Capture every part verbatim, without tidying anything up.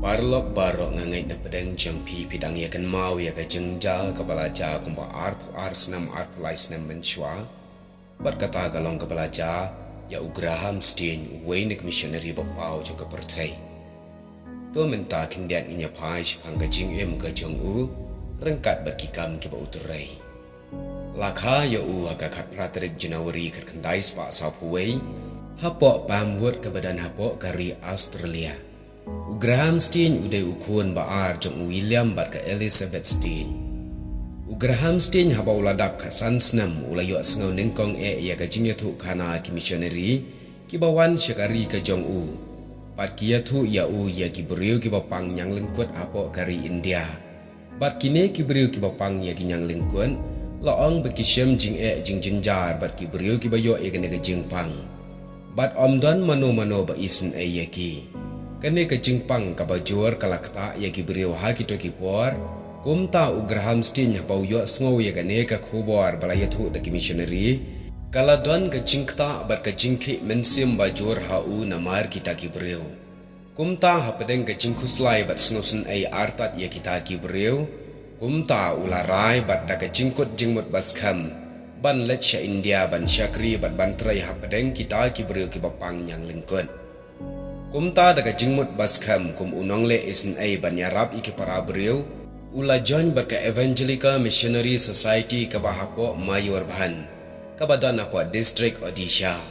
Paralok baroh, nga ngeit na pdeng jong phi phi dang ïa kynmaw ïa ka jingjia kaba la jia kumba arphew ar snem, arphew lai snem mynshuwa. Bad kata ka long kaba la jia ïa u Graham Staines, uwei na ki missionary ba paw jong ka pyrthei. To mynta khyndiat ngin ïa phai shaphang ka jingim ka jong u ryngkat bad ki kam kiba u trei. La kha ïa u ha ka khatphra tarik January khatkhyndai spah sawphew wei, hapoh Palmwood kaba don hapoh ka ri Australia. U Graham Staines u dei u khun ba ar jong u William bad ka Elizabeth Staines. U Graham Staines haba u la dap khatsan snem u la ïohsngew nyngkong eh ïa ka jingïathuhkhana ki missionary kiba wan sha ka ri ka jong u. Bad ki ïathuh ïa u ïa ki briew kiba pang ñianglyngkut hapoh ka ri India. Bad kine ki briew kiba pang ïa ki ñianglyngkut la ong ba ki shem jingeh jingjynjar bad ki briew kiba ïoh ïa kane ka jingpang. Bad ym don mano mano ba isynei ïa ki. Kane ka jingpang kaba jur ka la ktah ïa ki briew ha kito ki por. Kumta u Graham Staines haba u ïohsngew ïa kane ka khubor ba la ïathuh da ki missionary, ka la don ka jingktah bad ka jingkhih mynsiem ba jur ha u namar kita ki briew. Kumta hapdeng ka jingkhuslai bad sngewsynei artat ïa kita ki briew, kumta u la rai bad da ka jingkut jingmut ba skhem ban leit sha India ban shakri bad ban trei hapdeng kita ki briew kiba pang ñianglyngkut. Kumta da ka jingmut ba skhem kum u nongleh isynei ban ïarap ïa ki para briew, u la join bad ka Evangelical Missionary Society kaba hapoh Mayurbhanj, kaba don hapoh district Odisha.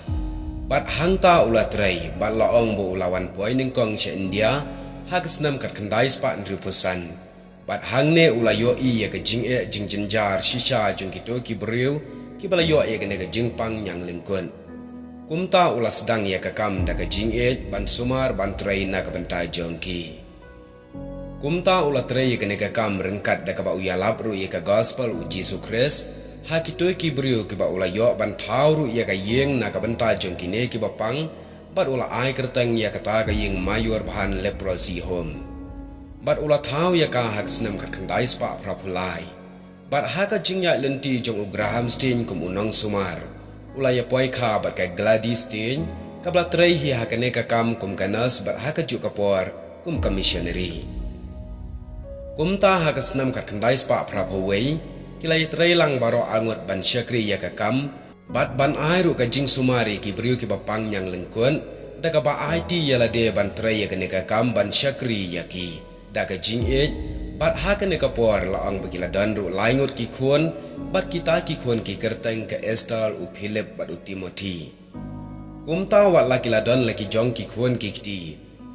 Bad hangta u la trei bad la ong ba u la wan poi nyngkong sha India ha ka snem khatkhyndai spah hynriewphew san. Bad hangne u la ïohi ïa ka jingeh jingjynjar shisha jong kito ki briew kiba la ïoh ïa kane ka jingpang ñianglyngkut. Kumta u la sdang ïa ka kam da ka jingïeit ban sumar ban trei na ka bynta jong ki. Kumta u la trei ïa kane ka kam ryngkat da kaba u ïalap ruh ïa ka gospel u Jisu Khrist ha kito ki briew kiba u la ïoh ban thaw ruh ïa ka ïing na ka bynta jong kine kiba pang, bad u la ai kyrteng ïa kata ka ïing Mayurbhanj Leprosy Home. Bad u la thaw ïa ka ha ka snem khatkhyndai spah phraphew lai. Bad ha ka jingïaid lynti jong u Graham Staines kum u nongsumar, u la ïa poi kha bad ka Gladys Staines, kaba la trei hi ha kane ka kam kum ka nurse bad ha kajuh ka por kum ka missionary. Kumta ha ka snem khatkhyndai spah phraphew wei, ki la ïa trei lang baroh arngut ban shakri ïa ka kam, bad ban ai ruh ka jingsumar ïa ki briew kiba pang ñianglyngkut, da kaba aiti ïa lade ban trei ïa kane ka kam ban shakri ïa ki da ka jingïeit. Bad ha kane ka por la ong ba ki la don ruh lai ngut ki khun, bad kita ki khun ki kyrteng ka Esther, u Philip bad u Timothy. Kumta wat la ki la don la ki jong ki khun ki kti,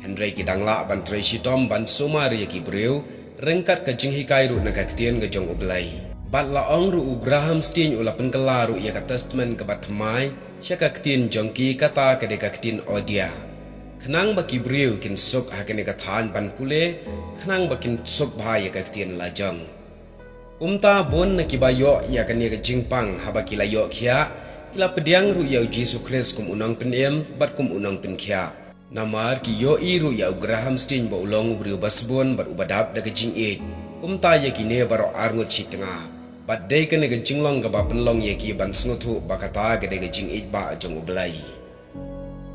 hynrei ki dang lah ban trei shitom ban sumar ïa ki briew ryngkat ka jinghikai ruh na ka ktien ka jong U Blei. Bad la ong ruh u Graham Staines u la pynkylla ruh ïa ka Testament kaba thymmai sha ka ktien jong ki, kata ka dei ka ktien Odia, khnang ba ki briew kin suk ha kane ka thaiñ ban pule, khnang ba kin suk bha ïa ka ktien lajong. Kumta bun na kiba ïoh ïa kane ka jingpang haba ki la ïoh khiah, ki la pdiang ruh ïa u Jisu Khrist kum u nongpynim bad kum u nongpynkhiah. Namar ki ïohi ruh ïa u Graham Staines ba u long u briew ba sbun bad uba dap da ka jingïeit, kumta ïa kine baroh arngut shi tnga. Bad dei kane ka jinglong kaba pynlong ïa ki ban sngewthuh ba kata ka dei ka jingïeit ba jong U Blei.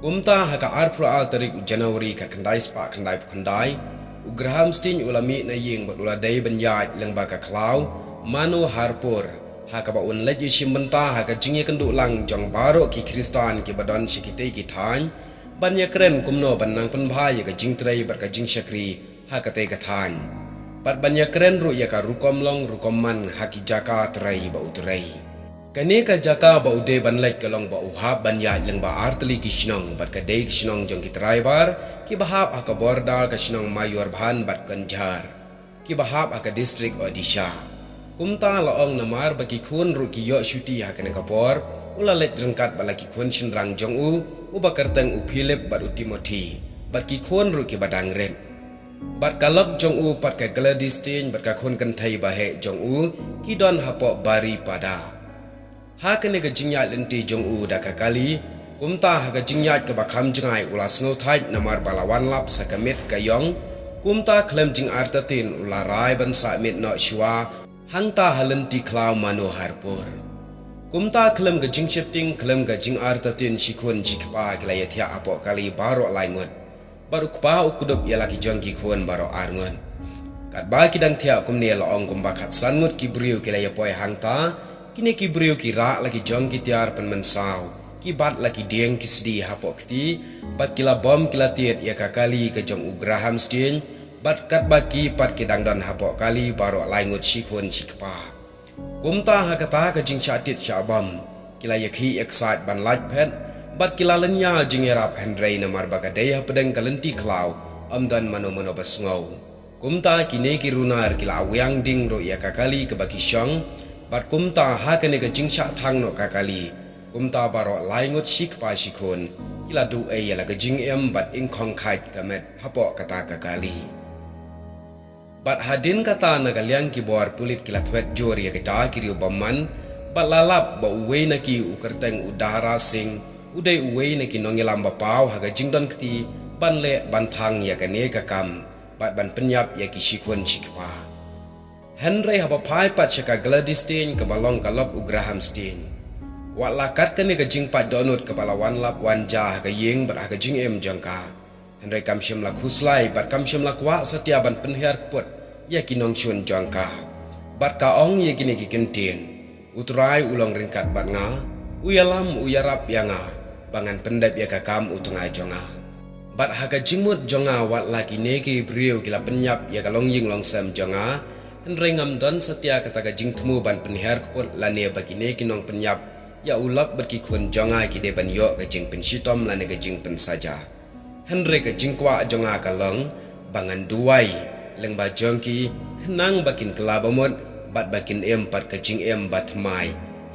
Kumta ha ka arphew ar tarik u January khatkhyndai spah khyndaiphew khyndai, u Graham Staines u la mih na ïing bad u la dei ban ïaid lyngba ka khlaw Manoharpur, ha kaba un leit ïashim bynta ha ka jingïakynduh lang jong baroh ki Khristan kiba don sha kitei ki thaiñ, ban ïakren kumno ban nang pynbha ïa ka jingtrei bad ka jingshakri ha katei ka thaiñ. Bad ban ïakren ruh ïa ka rukom long rukom man ha ki jaka trei ba u trei. Kane ka jaka ba u dei ban leit ka long ba u hap ban ïaid lyngba artylli ki shnong, bad ka dei ki shnong jong ki Tribal kiba hap ha ka border ka shnong Mayurbhanj bad Konjhar, kiba hap ha ka district Odisha. Kumta la ong namar ba ki khun ruh ki ïoh shuti ha kane ka por, u la leit ryngkat bad la ki khun shynrang jong u, uba kyrteng u Philip bad u Timothy, bad ki khun ruh kiba dang rit. Bad ka lok jong u pat ka Gladys Staines bad ka khun kynthei ba heh jong u ki don hapoh Baripada. Ha kane ka jingïaid lynti jong u da ka kali, kumta ha ka jingïaid kaba kham jngai u la sngewthait namar ba la wan lap sa ka miet ka ïong, kumta khlem jingartatien u la rai ban sah miet noh shuwa hangta ha lynti khlaw Manoharpur. Kumta khlem ka jingsheptieng khlem ka jingartatien shi khun shi kpa ki la ïathiah hapoh kali baroh lai ngut. Bad u kpa u kdup ïa la ki jong ki khun baroh arngut. Katba ki dang thiah kumne la ong kumba khatsan ngut ki briew ki la ïapoi hangta, kine ki briew ki rah la ki jong ki tiar pynmynsaw, ki bat la ki dieng ki sdi hapoh kti, bad ki la bom ki la tied ïa ka kali ka jong u Graham Staines, bad katba ki pat ki dang don hapoh kali baroh lai ngut shi khun shi kpa. Kumta ha kata ka jingshah tied shah bom, ki la ïakhih ïaksaid ban lait phet, bad ki la lynñiar jingïarap hynrei namar ba ka dei hapdeng ka lynti khlaw, ym don mano mano ba sngew. Kumta kine ki runar ki la wiang ding ruh ïa ka kali kaba ki shong, bad kumta ha kane ka jingshah thang noh ka kali, kumta baroh lai ngut shi kpa shi khun, ki la duh ei ïa la ka jingim bad ingkhong khait ka met hapoh kata ka kali. Bad hadien kata na ka liang ki bor pulit ki la thwet jur ïa kita ki riewbymman, bad la lap ba uwei na ki u kyrteng u Dara Singh, u dei uwei na ki nongïalam ba paw ha ka jingdon kti, ban leh ban thang ïa kane ka kam, bad ban pynïap ïa ki shi khun shi kpa. Hynrei haba phai pat sha ka Gladys Staines kaba long ka lok u Graham Staines, wat la kat kane ka jingpait dohnud kaba la wan lap wan jia ha ka ïing bad ha ka jingim jong ka, hynrei kam shym la khuslai bad kam shym la kwah satia ban pynhiar kput ïa ki nongshun jong ka. Bad ka ong ïa kine ki kyntien: U Trai u long ryngkat bad nga, u ïalam u ïarap ïa nga, ba ngan pyndep ïa ka kam u tnga jong nga. Bad ha ka jingmut jong nga wat la kine ki briew ki la pynïap ïa ka longïing longsem jong nga, hynrei ngam don satia kata ka jingthmu ban pynhiar kput lane ba kine ki nongpynïap ïa u lok bad ki khun jong nga ki dei ban ïoh ka jingpynshitom lane ka jingpynsaja. Hynrei ka jingkwah jong nga ka long ba ngan duwai lyngba jong ki, khnang ba kin kylla bamut bad ba kin im pat ka jingim bathymmai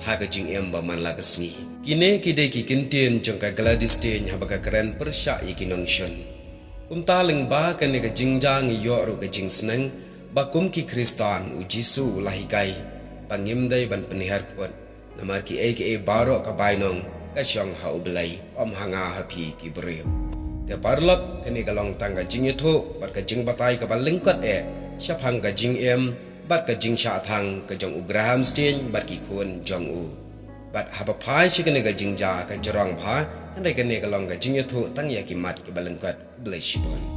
ha ka jingim ba man la ka sngi. Kine ki dei ki kyntien jong ka Gladys Staines haba ka kren pyrshah ïa ki nongshun. Kumta lyngba kane ka jingjia ngi ïoh ruh ka jingsneng ba kum ki Khristan, u Jisu u la hikai ba ngim dei ban pynhiar kput, namar kiei kiei baroh ka bainong ka shong ha U Blei, ym ha nga ha phi ki briew. Te paralok, kane ka long tang ka jingïathuh bad ka jingbatai kaba lyngkot eh shaphang ka jingim bad ka jingshah thang ka jong u Graham Staines bad ki khun jong u. Bad haba phai sha kane ka jingjia ka jrong bha, hynrei kane ka long ka jingïathuh tang ïa ki mat kiba lyngkot. Khublei shibun.